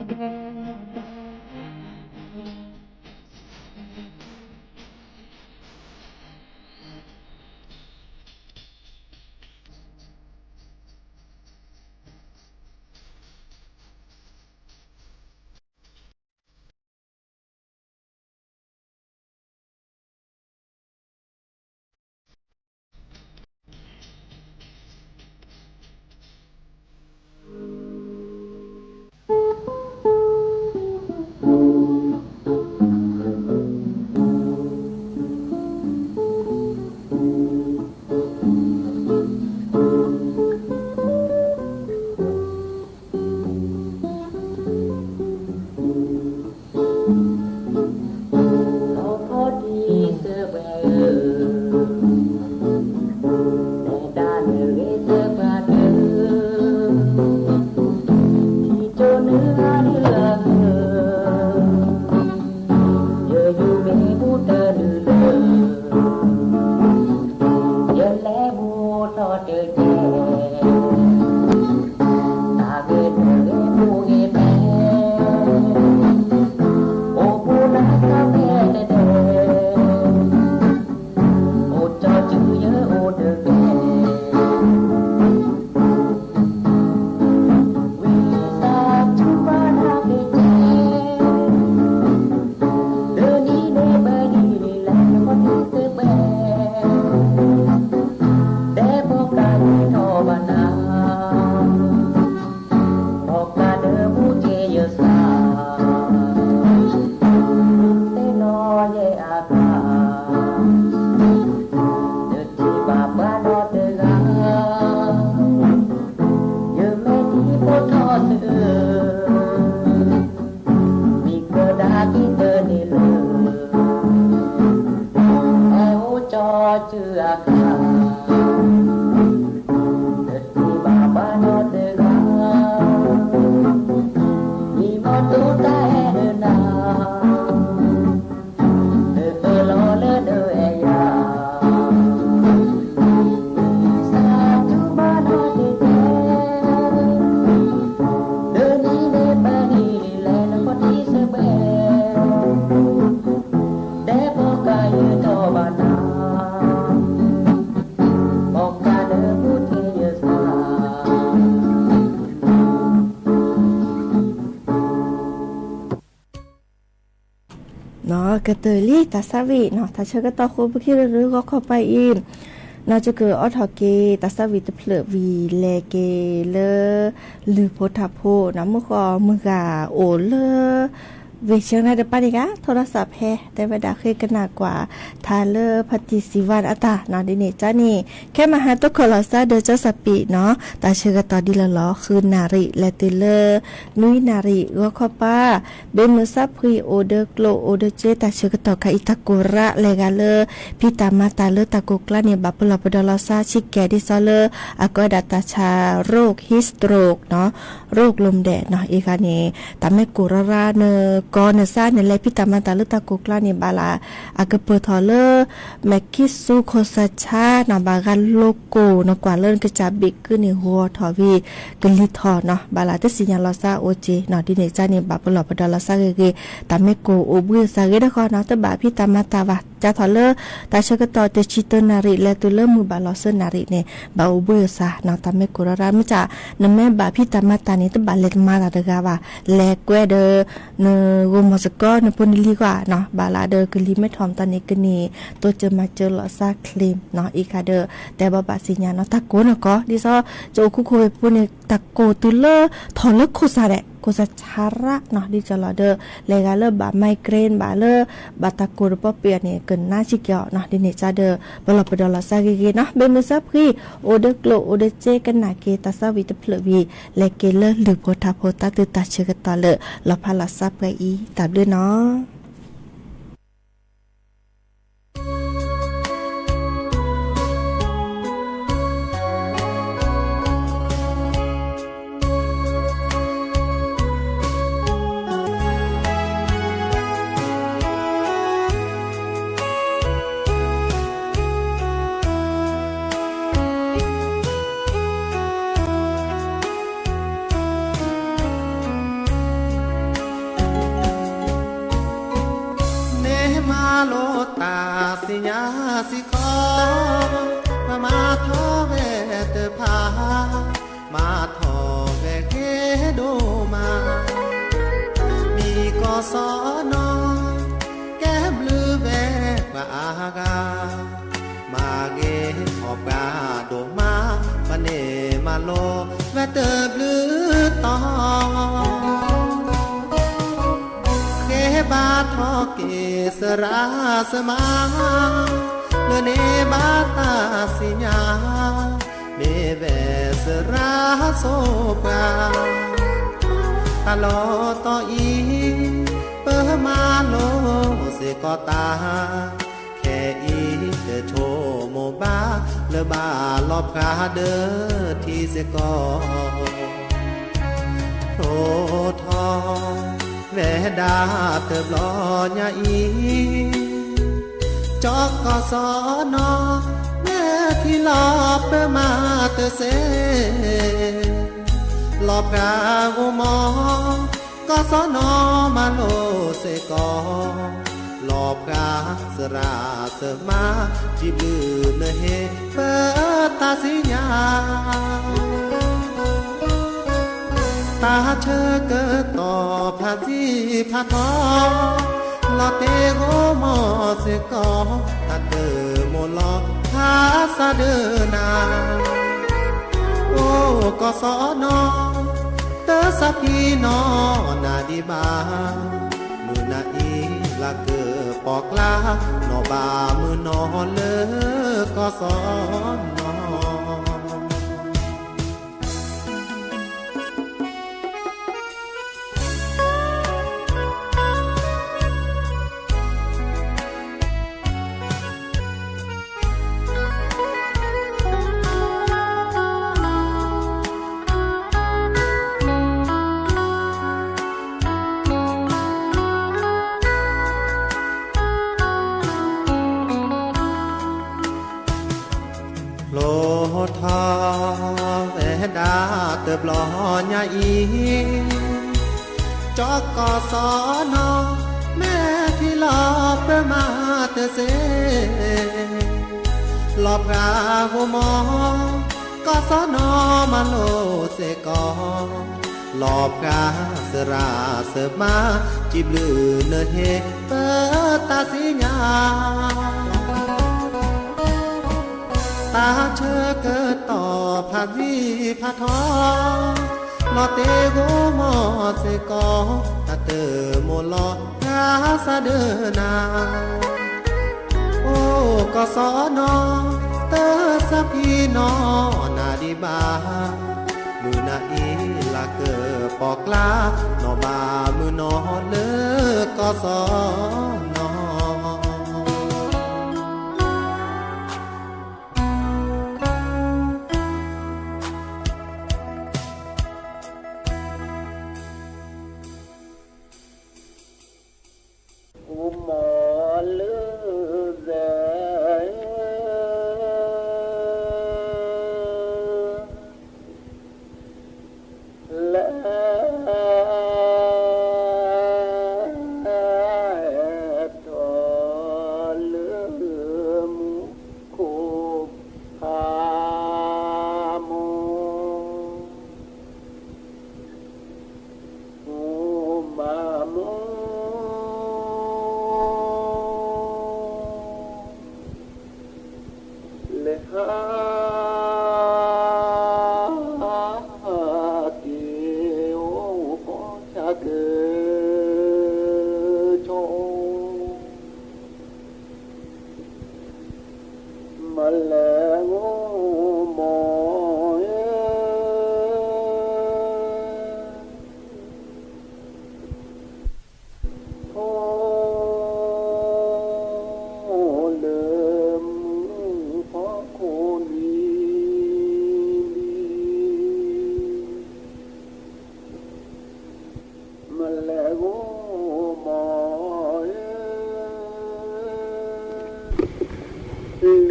ဲဒၣ်နဂ့ၤစၢးပှၤတၢၢ်, ထံကၠိနုအါဒုအါဧၢ, ယယူၤမ့ၢ်ဘူၣ်တၢ်ဒုလၢ ယလဲၤဘူၣ်ထီၣ်တကဲ, တၢ်ဂ့ၤနဂ့ၤဘူၣ်ဂ့ၤဖဲ, အိၣ်ဘူၣ်နၤတၢ်ဖဲတဒဲ, အိၣ်ကၠီစုယအိၣ်တကဲ, ဝံသးစူၤဘၣ်နၤက့ၤကဲ, လၢနံၤန့ၣ်ဘၣ်နံၤလဲၤနခီၣ်ထံးသ့ဘဲ, တဲဘီကါယထီၣ်ဘၣ်နၤ, ဘီကါဒၢမူက့ၤယသး, သ့ၣ်နီၣ်ယဲအဂၤ, တထံၣ်ဘၣ်ပှၤနီတဂၤ, ယမ့ၢ်ထံၣ်ဖိထီၣ်သု, မံၤကဒါက့ၤတန့ၢ်လၢ, အဲၣ်အိၣ်ကၠီစုအဂၤ, တထံၣ်ဘၣ်ပှၤနီတဂၤ, မံၤမီၢ်တိတၢ်အဲၣ်ဒၢနၤ, နအၢၣ်လီၤလၢနအဲၣ်ယၤ, ဝံသးစူၤဘၣ်နၤက့ၤကဲ, လၢနံၤန့ၣ်ဘၣ်နံၤလဲၤနခီၣ်ထံးသ့ဘဲ, တဲဘီကါယထီၣ်ဘၣ်နၤ, ဘီကါဒၢမူက့ၤယသး ကတၢၢ်လံ တၢ်ဆါဝံၤနီၤ တၢ်ဆၢကတီၢ်ဃိ ပခံရရၢဂီၢ်ခီပၤအံၤ, နီၢ်ကကအီၣ်ထီၣ်က့ၤ တၢ်ဆါဝံၤတဖျၢၣ်ဝံၤလဲၤက့ၤလၢ လုၢ်ဖိထါဖိနီၤ မုၢ်ဃီမုၢ်ဂၤအိၣ်လၢ ဝ့ၢ်ဆၢနါတပၤန့ၣ်ဂၤ ထီၣ်ဒီးစးဖဲ တဲဝဲဒၣ်ဃ့ကနၣ်ကွၢ် ထါလၢဖါတံၢ်စံးဝါအတၢ်နီၤ ဒ်န့ၣ်ကန့ၣ် ခဲမဟါတိၢ်ခီၣ်လီၤစၢ်ဒီးကၠီစးပံးနီၤ တၢ်ဆၢကတီၢ်ဒ်လီၤလီၤ ဃုနၣ်ရံၣ် လဲၤတုၤလၢ နွံနၣ်ရံၣ် ဂီၤခီပၤ ဘ့ၣ်မုၢ်ဆါဖှံအိၣ်ဒီးကျိၣ်အိၣ်ဒီးစ့ တၢ်ဆၢကတီၢ်ခါအံၤ တၢ်ကိးရၣ်လဲၤဂၤလၢ ဖံးတၢ်မၤတၢ်လၢတၢ်ကိးကျါန့ၣ် ဘၣ်ပလီၢ်ပဒီးလီၤစၢ်ဆံးကဲၤဒ်သိးလၢ အကိးဝဲဒၣ်တၢ်ဆါ ရိး heat stroke နီၤ ရိးလီၤဒဲးနီၤ အံၤဂၤန့ၣ် တၢ်မ့ၢ်ကိးရၣ်ရၣ်န့ၣ် ကီနစၢ် နလဲၤဖံးတၢ်မၤတၢ်လၢတၢ်ကိၢ်ကျါန့ၣ် ဘၣ်လၢအကပၢၢ်ထီၣ်လၢ မဲာ်ခံဆူခိၣ်စၢ်ဆါနီၤ ဘၣ်ဂၤလိကိၣ် နကွၢ်လၢနကစၢ်ဘ့ၣ်ကုၢ်န့ၣ် ဂီၤထီၣ်ဝံၤ ကလံၤထီၣ်နီၤ ဘၣ်လၢတသ့ၣ်ညါလီၤစၢ်အိၣ်က့ၤနီၤ ဒ်န့ၣ်ကါန့ၣ် ဘၣ်ပလီၢ်ပဒီးလီၤစၢ်ဂ့ၤဂ့ၤ တၢ်မ့ၢ်ကိၢ်အိၣ်ဘှံးအသးဂ့ၤတခီနီၤ တဘၣ်ဖံးတၢ်မၤတၢ်ဘၣ် ကၢ်ထီၣ်လၢ တၢ်ဆၢကတီၢ်တဆံတၢနၣ်ရံၣ် လဲၤတုၤလၢမုၢ်ဘၣ်လီၤသၢနၣ်ရံၣ်န့ၣ် ဘၣ်အိၣ်ဘှံးအသးနီၤ တၢ်မ့ၢ်ကိၢ်ရၢ်ရၢ် မ့ၢ်တၢ် နမ့ၢ်ဘၣ်ဖံးတၢ်မၤတၢ်န့ၣ် တဘၣ်လဲၤတမၤတၢ်တဂၤဘၣ် လဲၤကွဲဒီး နဂိၢ်မီၢ်စ့ၢ်ကီး နဖိနလံၤကွၢ်နီၤ ဘၣ်လၢဒီးကလံၤမ့ၢ်ထီၣ်မတၤန့ၣ် ကန့ၢ်တိစၢၤမၤစၢၤလီၤစၢ်ချ့နီၤ အံၤခါဒီး တဲဘၣ်ဘၣ်သ့ၣ်ညါနီၤ တၢ်ကိၢ်နီၢ်ကီၢ် ဒ်သိး ကအိၣ်ခိခိၣ်ဝဲပူၤန့ၣ် တၢ်ကိၢ်တုၤလၢ ထီၣ်လၢခိၣ်စၢ်ဒဲး ခိၣ်စၢ်ဆါရၣ်နီၤ ဒ်သိးလီၤဒီး လဲၤဂၤလၢဘၣ် migraine ဘၣ်လၢ ဘၣ်တၢ်ကိၢ်တပီပ့ၤအီၤန့ၣ် ကနါစ့ၢ်ကီးအီၤနီၤ ဒ်န့ၣ်ကါဒီး ပလီၢ်ပဒီးလီၤစၢ်ဂ့ၤဂ့ၤနီၤ ဘၣ်မုာ်စၢ်ဖှံ အိၣ်ဒီးကျိၣ်အိၣ်ဒီးစ့ကနၣ်က့ၤ တၢ်သးဝံၣ်တဖျၢၣ်ဝံၤ လဲၤက့ၤလၢလုၢ်ဖိထါဖိတၢ်တုၤတၢ်ဆၢကတီၢ်လၢ လီၤဖးလီၤစၢ်ပှဲၤအံၤ တၢ်ဘျုးနီၤ န့ၢ်မၤလိတၢ်သ့ၣ်ညါစ့ၢ်ကီး, ပမၤထီၣ်ဝဲတဖၣ်, မၤထီၣ်ဝဲဂ့ၤဒိၣ်မး, မံၤကီၢ်စီနီၤ, ကဲဘျုးဝဲပှၤအါဂၤ, မၤဂ့ၤထီၣ်ပှၤဒိၣ်မး, ပန့ၢ်မၤလိဝဲတဘျုးတီၤ ဃ့ဘါထီၣ်က့ၤသရၣ်သမါ, လၢန့ၢ်ဘၣ်တၢ်သ့ၣ်ညါ, မ့ၢ်ဝဲသရၣ်စိပှၤ, တၢ်လီၢ်တီၢ်အံၤ, ပမၤလိစ့ၢ်ကီးတၢ်, ခဲအံၤတဆိကမိၣ်ဘၣ်, လၢဘၣ်လီၤဖျါဒၢထံစ့ၢ်ကီး ဖျိထီၣ်ဝဲဒၣ်တဘျီညါအံၤ, ကၠီကီၢ်စီနီၤ, မ့ၢ်ထံလီၤပမၤတစ့, လီၤဖျါဂိၢ်မီၢ်, ကီၢ်စီနီၤမၤလိစ့ၢ်ကီး, လီၤဖျါသရၣ်သမါ, စံးဘျုးနဟ့ၣ်ပတၢ်သ့ၣ်ညါ တၢ်ဆၢကတီၢ်ဖးသံဖးထီ, လီၤတဲာ်ဂိၢ်မီၢ်စ့ၢ်ကီး, တၢ်တမိၣ်လီၤဖးစးဒၢနၤ, အိၣ်ကီၢ်စီနီၤ, တၢ်သးဖံနီၤနၤဒံးဘၣ်, မုၢ်နၤအံၤလၢကပီၣ်ကျါ, နီၢ်ဘၣ်မုၢ်နီၤလၢကီၢ်စီနီၤ ဖျိထီၣ်ဝဲဒၣ်တဘျီညါအံၤ, ကၠီကီၢ်စီနီၤ, မ့ၢ်ထံလီၤပမၤတစ့, လီၤဖျါဂိၢ်မီၢ်, ကီၢ်စီနီၤမၤလိစ့ၢ်ကီး, လီၤဖျါသရၣ်သမါ, စံးဘျုးနဟ့ၣ်ပတၢ်သ့ၣ်ညါ တၢ်ဆၢကတီၢ်ဖးသံဖးထီ, လီၤတဲာ်ဂိၢ်မီၢ်စ့ၢ်ကီး, တၢ်တမိၣ်လီၤဖးစးဒၢနၤ, အိၣ်ကီၢ်စီနီၤ, တၢ်သးဖံနီၤနၤဒံးဘၣ်, မုၢ်နၤအံၤလၢကပီၣ်ကျါ, နီၢ်ဘၣ်မုၢ်နီၤလၢကီၢ်စီနီၤ ဟါ က့ၤအိၣ်ဃီဆၢက့ၤဆိ မလဲၤအိၣ်မီ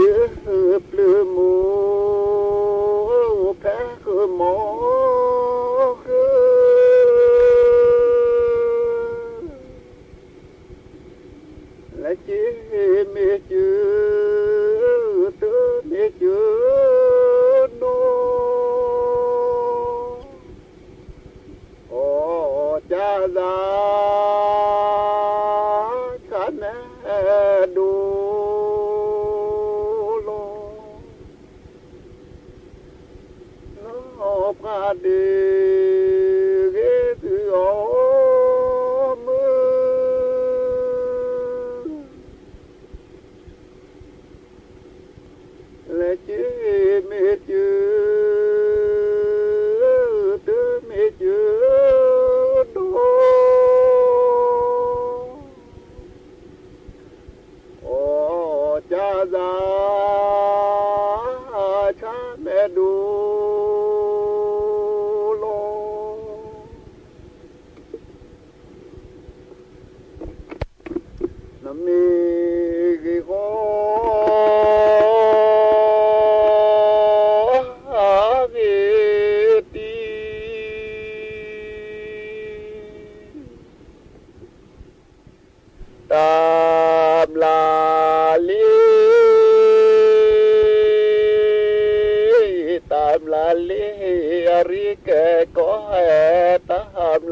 ၢ်ဧၢ ဖိလၢမူဖီခိၣ်နံၤလံ မလဲၤအိၣ်မီၢ်ဧၢ လၢပျၢၤမိၢ် ဖဲဃၢၤမီၢ်ဃၢၤ လဲၤက့ၤမ့ၢ်ကၢၤ တမ့ၢ်ကၢ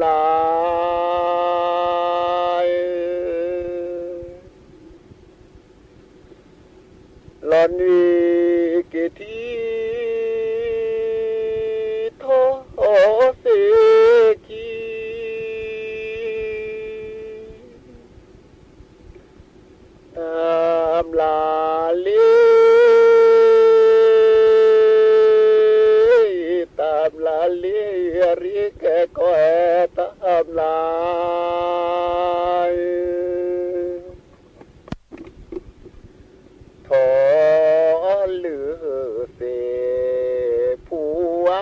ၤနီၤ အီၣ်ကၢ်သး ဆၣ်မဲာ်ဒိၣ်လီၤ နီၢ်ပှၤဒ့ ဂ့ၤသုအီၣ်မုၢ် လဲၤက့ၤမ့ၢ်ကၢၤ တမ့ၢ်ကၢၤဒီး အီၣ်ကၢ်သး ဆၣ်မဲာ်ဒိၣ်လီၤ နမ့ၢ်ဂ့ၤဃီ ဂ့ၤတံၢ် တၢ်မျၢ်လံ တၢ်မျၢ်လံ အရံကဲကီၢ်ဟဲ တၢ်မျၢ် လီၤနွံက့ၤထံ ထီၣ်စ့ခံ တၢ်မျၢ်လံ တၢ်မျၢ်လံ အရံကဲကီၢ်ဟဲ တၢ်မျၢ် ထီၣ်လုၢ်သ့ၣ်ဖူဝါ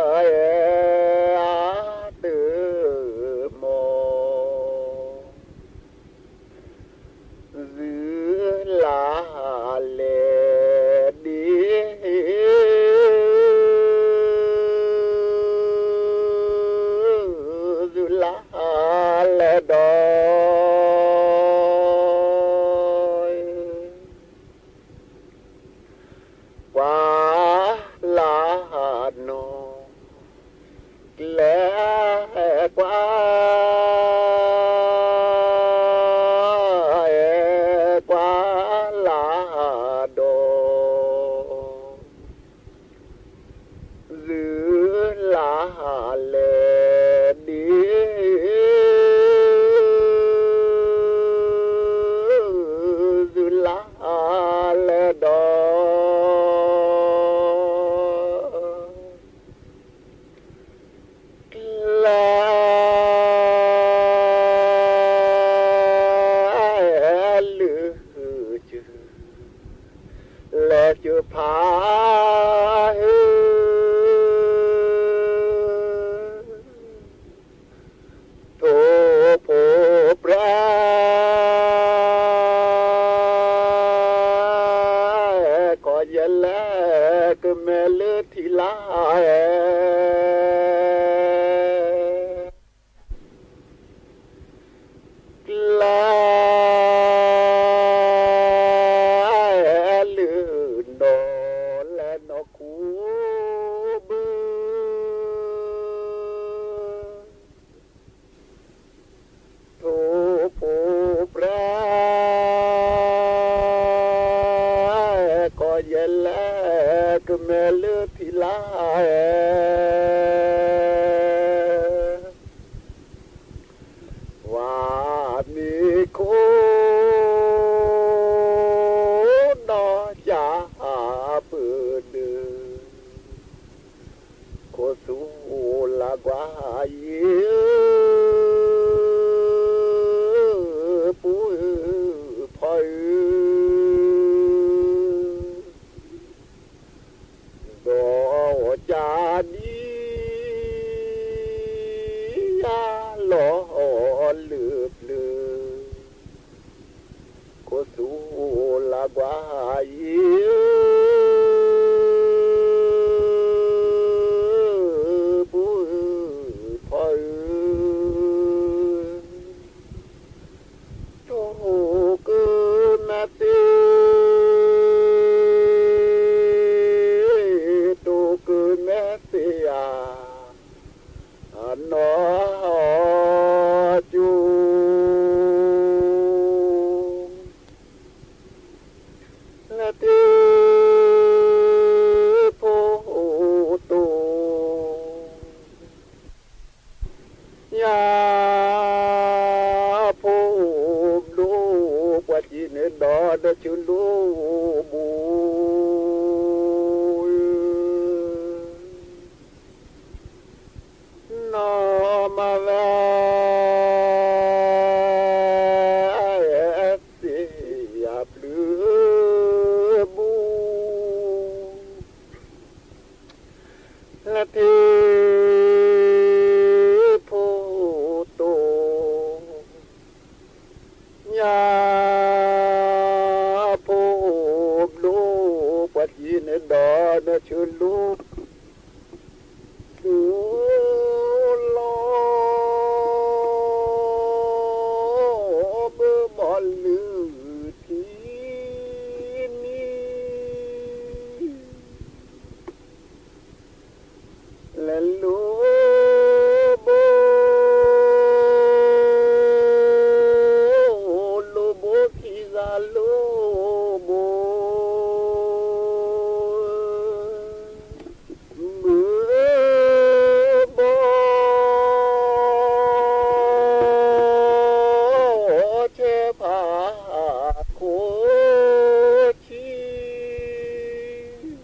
အတမီၢ် သုလၢ်လဲၤဒ့ သုလၢ်လဲၤဒီး ကွၢ်လၢ်နီၤ ကျဲကွၢ် ကွၢ်လၢ်ဒီး သုလၢ်လဲၤဒ့ သုလၢ်လဲၤဒီး ကျဲလုၢ်စၢၤ လဲၤစၢၤဖး ထိၣ်ဖိပြၢ ကီၢ်ယဲလဲၣ် ကမဲာ်လၢထံလၢ် ကျဲလုၢ်နီၢ်လဲၣ်နီၢ်ခူ ဘု ထိၣ်ဖိပြၢ ယလဲၤကမဲလၢထံလာ် ဝၤမ့ၢ်ခိၣ်ဒီးကၢ်ပၢၢ်ဒၢး ခိၣ်သူလၤကွၢ်ယံၤဧၢ, ပုၢ်ဧၢ ဖီဧၢ, ဒီးကၢ်ဒံယၤလီၤလၢပျၢၤ ခိၣ်သူလၤကွၢ်ယံၤဧၢ, ပုၢ်ဧၢ ဖီဧၢ, တိၢ်ကမဲသ့, တိၢ်ကမဲသ့ဧါ, အနီၢ်ကၠိ လဲၤတ့ဖိတိၢ် ညၣ်ဖိဘျိ ပှၤစံးန့ၣ်ဒီးနဆၢလိာ်ဘိ, နီၢ်မၤဝဲ သ့ၣ်ယၤပျုၤဘူ လဲၤတ့ဖိတိၢ် ညၣ်ဖိဘျိ ပှၤစံးန့ၣ်ဒီးနဆၢလိာ် ဆၢလိာ် ဘၢဘီလုၢ်ထံနံၤ လဲၤလိာ်ဘိ လိာ်ဘိခံဂၤလိာ်ဘိ မုၢ်ဘီ ဆဲဖးခိၣ်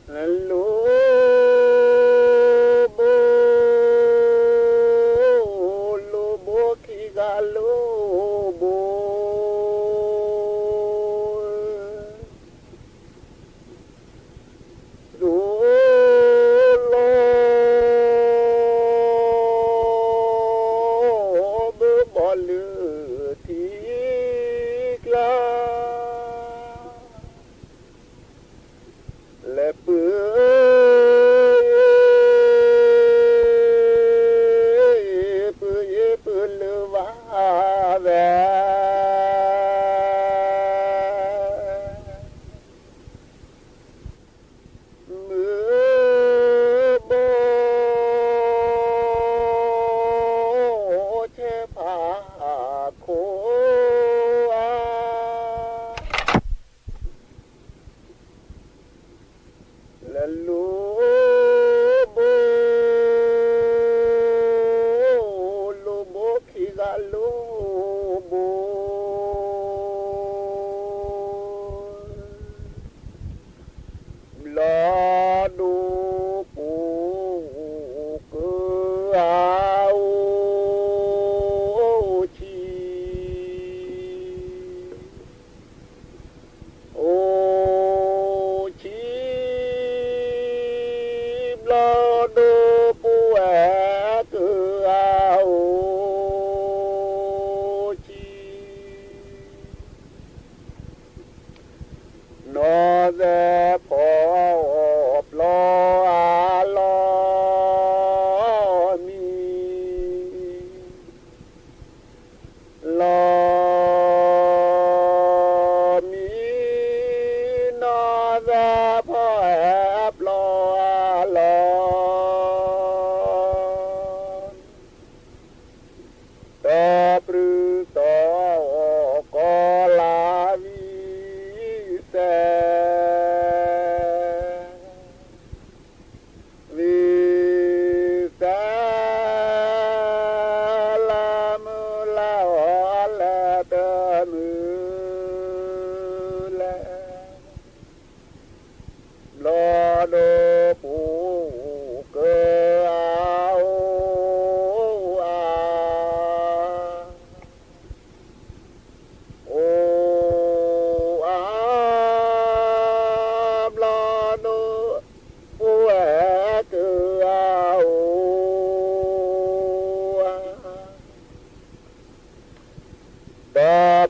ဆံ လိာ်ဘိ လိာ်ဘိခံဂၤလိာ်ဘိ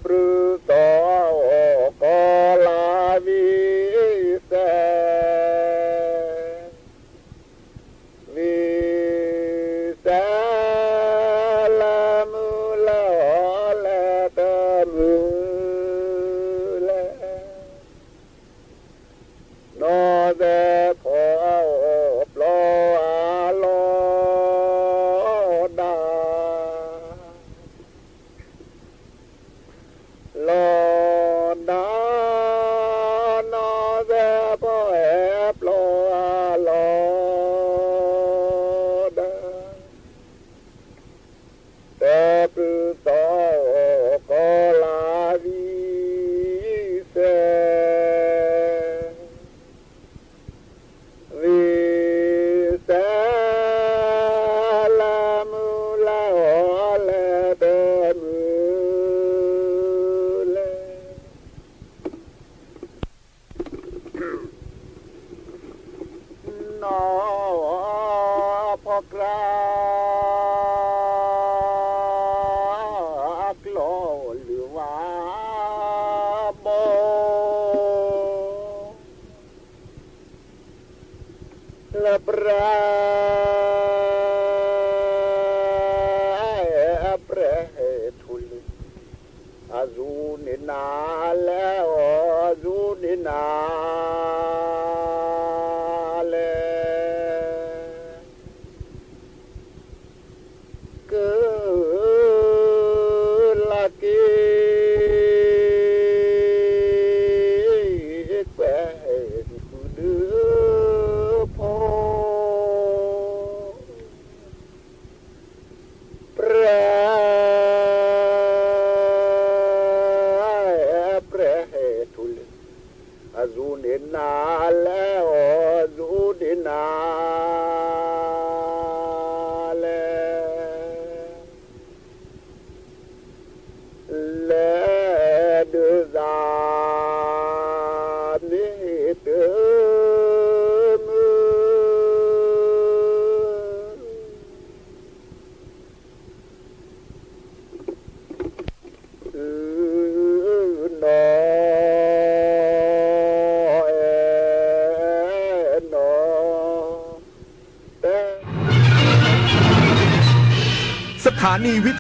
ပြူၤသီၣ်ကီၤလၤဝံၤစဲး, ဝံၤစဲးလၢမုၢ်လၢအီၤလဲၣ်တမုၢ်လဲၣ်, နီၢ်သဲးဖီအီၣ်ပျီအလီၢ်ဒၣ် လီၤဒၣ်, နီၢ်သဲးဖီအဲၣ်ပျီအလီၢ်ဒၣ်, တၢ်ပြူၤသီၣ်ကီၤလၤဝံၤစဲး ဝံၤစဲးလၢမုၢ်လၢအီၤလဲၣ်တမုၢ်လဲၣ်, နီၢ်ဖီကျါ အကျီၢ်လုၢ်ဝါဘီ လၢပြၢ အပြဲၢ်ထူလံၤ အစူၤန့ၢ်နၤလဲၣ်, အစူၤန့ၢ်နၤလဲၣ်, ကလၢက့ၤ ကွဲၤဃုာ်ဒုးဖီ ပြဲ ပြဲဟဲထူလံၤ အစူၤန့ၢ်နၤလဲၣ်, အစူၤန့ၢ်နၤလဲၣ်, လဲၤဒုးသး မ့ၢ်တမုာ် နီၢ်အဲၣ်နီၢ် တဲ สถานีวิทยุเอเชียเสรี